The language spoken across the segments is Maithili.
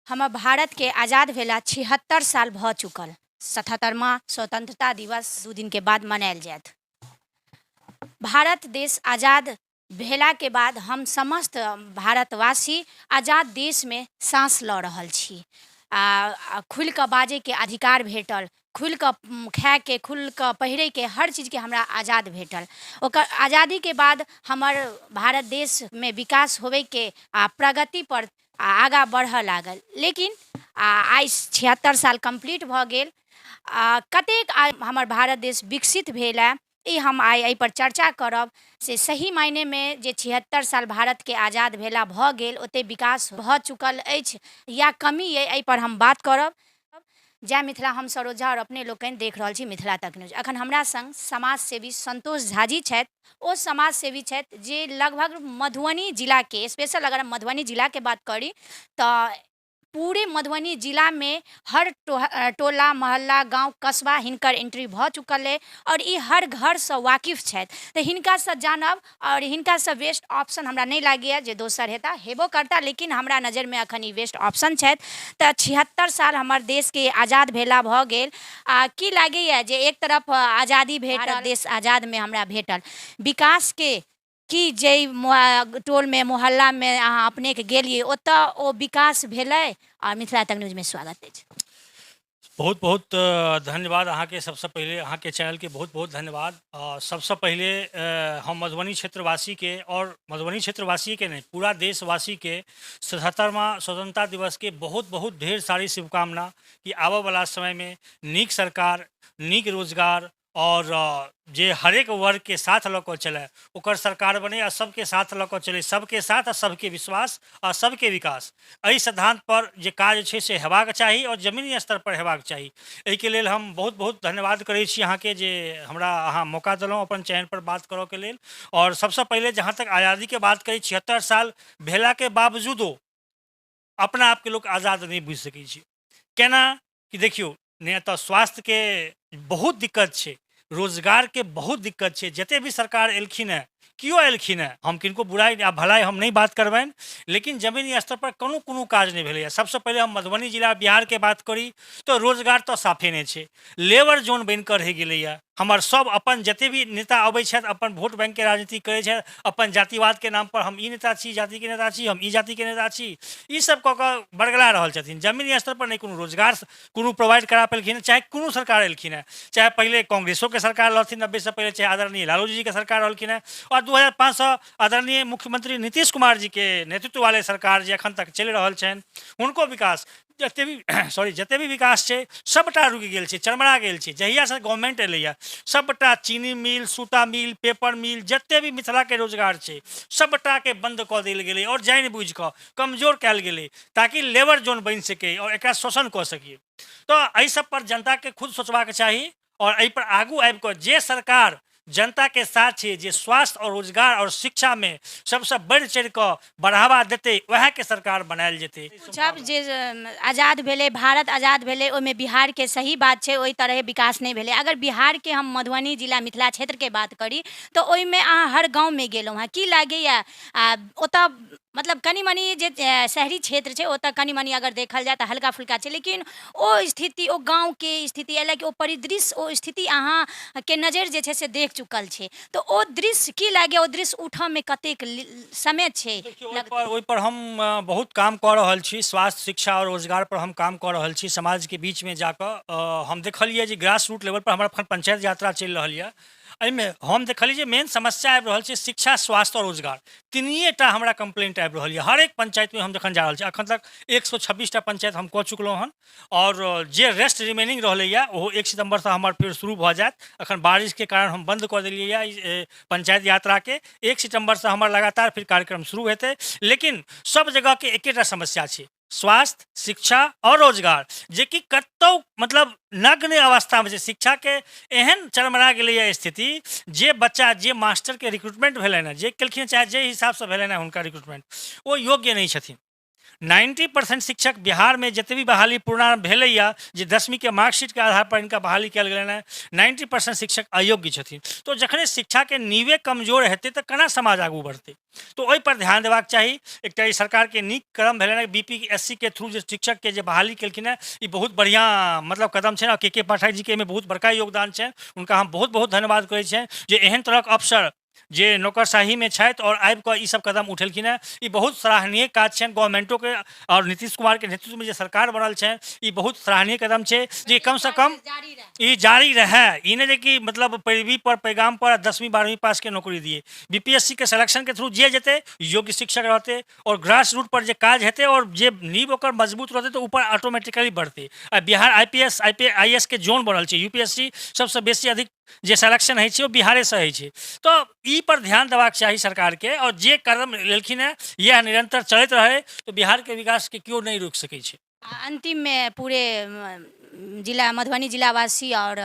हमर भारतके आजाद भेला 76 साल भऽ चुकल। 77वां स्वतंत्रता दिवस 2 दिनके बाद मनायल जायत। भारत देश आजाद भेलाके बाद हम समस्त भारतवासी आजाद देशमे साँस लऽ रहल छी आ खुलिकऽ बाजैके अधिकार भेटल, खुलिकऽ खाइके, खुलिकऽ पहिरैके, हर चीजके हमरा आजाद भेटल। ओकर आजादीके बाद हमर भारत देशमे विकास होबैके आ प्रगतिपर आगाँ बढ़ऽ लागल। लेकिन आइ 76 साल कम्प्लीट भऽ गेल। कतेक हमर भारत देश विकसित भेल हँ, ई हम आइ एहिपर चर्चा करब। से सही मायनेमे जे 76 साल भारतके आजाद भेला भऽ गेल, ओतेक विकास भऽ चुकल अछि या कमी अइ, एहिपर हम बात करब। जय मिथिला, हम सरोज झा और अपने लोकनि देख रहल छी मिथिला तक न्यूज। अखन हमरा संग समाज सेवी संतोष झाजी छथि। ओ समाज सेवी छथि जे लगभग मधुबनी जिलाके, स्पेशल अगर हम मधुबनी जिलाके बात करी तऽ पूरे मधुबनी जिलामे हर टोला मोहल्ला गाँव कस्बा हिनकर एंट्री भऽ चुकल अइ आओर ई हर घरसँ वाकिफ छथि। तऽ हिनकासँ जानब आओर हिनकासँ बेस्ट ऑप्शन हमरा नहि लागैए जे दोसर हेता, हेबो करता लेकिन हमरा नजरिमे अखन ई बेस्ट ऑप्शन छथि। तऽ 76 साल हमर देशके आजाद भेला भऽ गेल, आ की लागैए जे एक तरफ आजादी भेटल, देश आजादमे हमरा भेटल, विकासके की जाहि टोलमे मोहल्लामे अहाँ अपनेके गेलियै ओतऽ ओ विकास भेलै? आओर मिथिला तक न्यूजमे स्वागत अछि। बहुत बहुत धन्यवाद अहाँके। सबसँ पहिले अहाँके चैनलके बहुत बहुत धन्यवाद। सबसँ पहिले हम मधुबनी क्षेत्रवासीके, और मधुबनी क्षेत्रवासीके नहि, पूरा देशवासीके 77वां स्वतंत्रता दिवसके बहुत बहुत ढेर सारी शुभकामना कि आबऽवला समयमे नीक सरकार, नीक रोजगार और जे हरेक वर्गके साथ लऽ कऽ चलै ओकर सरकार बने, आ सबके साथ लऽ कऽ चलै, सबके साथ आ सबके विश्वास आ सबके विकास, एहि सिद्धांत पर जे काज छै से हेबाक चाही और जमीनी स्तर पर हेबाक चाही। एहिके लेल हम बहुत बहुत धन्यवाद करै छी अहाँके जे हमरा अहाँ मौका देलहुँ अपन चैनल पर बात करऽके लेल। और सबसँ पहिले जहाँ तक आजादीके बात करी, 76 साल भेलाके बावजूदो अपना आपके लोक आजाद नहि बुझि सकै छै। केना कि देखियौ, नहि एतऽ स्वास्थ्यके बहुत दिक्कत छै, रोजगारके बहुत दिक्कत छै। जते भी सरकार एलखिन हेँ, केओ एलखिन हेँ, हम किनको बुराइ आ भलाइ हम नहि बात करबनि, लेकिन जमीनी स्तर पर कोनो कोनो काज नहि भेलैए। सबसँ पहिले हम मधुबनी जिला बिहारके बात करी तऽ रोजगार तऽ साफे नहि छै, लेबर जोन बनि कऽ रहि गेलैए। हमर सब अपन जते भी नेता अबै छथि अपन वोट बैंकके राजनीति करै छथि, अपन जातिवादके नामपर हम ई नेता छी, जातिके नेता छी, हम ई जातिके नेता छी, ई सब कऽ कऽ बरगला रहल छथिन। जमीनी स्तर पर नहि कोनो रोजगार कोनो प्रोवाइड करा पेलखिन, चाहे कोनो सरकार एलखिन हेँ, चाहे पहिले कांग्रेसोके सरकार रहथिन 90सँ पहिले, चाहे आदरणीय लालू जीके सरकार रहलखिन हेँ, आओर 2005सँ आदरणीय मुख्यमंत्री नीतीश कुमार जीके नेतृत्व वाले सरकार जे एखन तक चलि रहल छनि, हुनको विकास जते भी सॉरी जते भी विकास छै सबटा रुकि गेल छै, चरमरा गेल छै। जहियासँ गवर्नमेंट एलैए सबटा चीनी मिल, सूता मिल, पेपर मिल, जते भी मिथिलाके रोजगार छै सबटाके बन्द कऽ देल गेलै आओर जानि बुझि कऽ कमजोर कयल गेलै ताकि लेबर जोन बनि सकै आओर एकरा शोषण कऽ सकी। तऽ एहि सब पर जनताके खुद सोचबाक चाही आओर एहि पर आगू आबि कऽ जे सरकार जनताके साथ छै, जे स्वास्थ्य आओर रोजगार आओर शिक्षामे सबसँ बढ़ि चढ़ि कऽ बढ़ावा देतै, वएहके सरकार बनायल जेतै। पूछब जे आजाद भेलै, भारत आजाद भेलै, ओहिमे बिहारके सही बात छै ओहि तरहे विकास नहि भेलै। अगर बिहारके हम मधुबनी जिला मिथिला क्षेत्रके बात करी तऽ ओहिमे अहाँ हर गाँवमे गेलहुँ हँ, की लागैए आ ओतऽ मतलब कनि मनि जे शहरी क्षेत्र छै ओतऽ कनि मनि अगर देखल जाय तऽ हल्का फुल्का छै, लेकिन ओ स्थिति, ओ गाँवके स्थिति एहि लए कऽ ओ परिदृश्य, ओ स्थिति अहाँके नजरि जे छै से देख चुकल छै, तऽ ओ दृश्य की लागैए, ओ दृश्य उठऽमे कतेक समय छै? देखियौ, ओहिपर हम बहुत काम कऽ रहल छी। स्वास्थ्य, शिक्षा आओर रोजगार पर हम काम कऽ रहल छी। समाजके बीचमे जाकऽ हम देखलियै जे ग्रास रूट लेवल पर हमर एखन पंचायत यात्रा चलि रहल यऽ, एहिमे हम देखलियै जे मेन समस्या आबि रहल छै शिक्षा, स्वास्थ्य आओर रोजगार, तीनिए टा हमरा कम्प्लेंट आबि रहल यऽ हरेक पंचायतमे। हम जखन जा रहल छी, एखन तक 126टा पंचायत हम कऽ चुकलहुँ हन आओर जे रेस्ट रिमेनिंग रहलैए ओहो 1 सितम्बरसँ हमर फेर शुरू भऽ जायत। एखन बारिशके कारण हम बन्द कऽ देलियैए ई पंचायत यात्राके। 1 सितम्बरसँ हमर लगातार फेर कार्यक्रम शुरू हेतै, लेकिन सब जगहके एकेटा समस्या छै, स्वास्थ्य, शिक्षा आओर रोजगार, जेकि कतहु मतलब नग्न अवस्थामे छै। शिक्षाके एहन चरमरा गेलैए स्थिति जे बच्चा, जे मास्टरके रिक्रूटमेंट भेलनि हेँ, जे केलखिन, चाहे जे हिसाबसँ भेलनि हेँ हुनका रिक्रूटमेंट, ओ योग्य नहि छथिन। 90% शिक्षक बिहारमे जते भी बहाली पूर्ण भेलैए, जे 10वींके मार्कशीटके आधार पर हिनका बहाली कयल गेलनि हेँ, 90% शिक्षक अयोग्य छथिन। तऽ जखने शिक्षाके नींवे कमजोर हेतै तऽ केना समाज आगू बढ़तै? तऽ ओहिपर ध्यान देबाक चाही। एकटा ई सरकारके नीक कदम भेलनि हँ, BPSC के थ्रू जे शिक्षकके जे बहाली केलखिन हेँ, ई बहुत बढ़िआँ मतलब कदम छनि, आओर के पाठक जीके एहिमे बहुत बड़का योगदान छनि। हुनका हम बहुत बहुत धन्यवाद करै छियनि जे एहन तरहक अफसर जे नौकरशाहीमे छथि आओर आबि कऽ ईसभ कदम उठेलखिन हेँ। ई बहुत सराहनीय काज छनि गवर्नमेंटोके, आओर नीतीश कुमारके नेतृत्वमे जे सरकार बनल छनि, ई बहुत सराहनीय कदम छै जे कमसँ कम ई जारी रहै। ई नहि जे कि मतलब पैरवी पर, पैगाम पर 10वीं 12वीं पासके नौकरी दिए। BPSC के सिलेक्शनके थ्रू जे जेतै, योग्य शिक्षक रहतै, आओर ग्रास रूट पर जे काज हेतै आओर जे नींव ओकर मजबूत रहतै, तऽ ऊपर ऑटोमेटिकली बढ़तै। आ Bihar IPS, IP I S के जोन बनल छै, UPSC सबसँ बेसी अधिक जे सिलेक्शन होइ छै ओ बिहारेसँ होइ छै। तऽ ई पर ध्यान देबाक चाही सरकारके, आओर जे कदम लेलखिन हेँ, इएह निरन्तर चलैत रहै तऽ बिहारके विकासके केओ नहि रोकि सकै छै। आ अन्तिममे पूरे जिला, मधुबनी जिलावासी आओर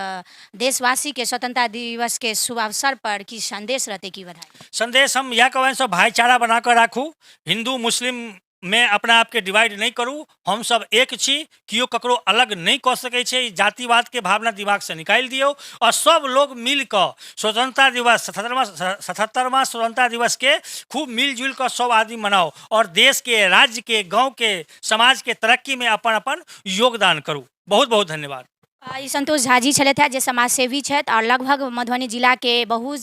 देशवासीके स्वतंत्रता दिवसके शुभ अवसर पर की संदेश रहतै, की बधाई? संदेश हम इएह कहबनि, सब भाईचारा बना कऽ राखू, हिन्दू मुस्लिममे अपना आपके डिवाइड नहि करू। हमसभ एक छी, केओ ककरो अलग नहि कऽ सकै छै। ई जातिवादके भावना दिमागसँ निकालि दियौ आओर सब लोग मिल कऽ स्वतंत्रता दिवस, 77वां स्वतंत्रता दिवसके खूब मिलजुलि कऽ सब आदमी मनाउ आओर देशके, राज्यके, गाँवके, समाजके तरक्कीमे अपन अपन योगदान करू। बहुत बहुत धन्यवाद। ई संतोष झा जी छलथि हेँ, जे समाजसेवी छथि आओर लगभग मधुबनी जिलाके बहुत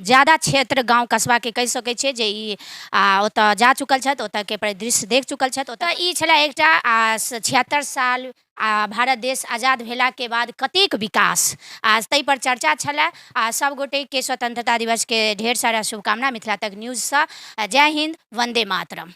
ज्यादा क्षेत्र, गाँव, कस्बाके कहि सकै छियै जे ई ओतऽ जा चुकल छथि, ओतऽके परिदृश्य देख चुकल छथि। ओतऽ ई छलै एकटा 76 साल आ भारत देश आजाद भेलाके बाद कतेक विकास, आ ताहिपर चर्चा छलै। आ सभगोटेके स्वतंत्रता दिवसके ढेर सारा शुभकामना मिथिला तक न्यूजसँ। जय हिन्द, वन्दे मातरम।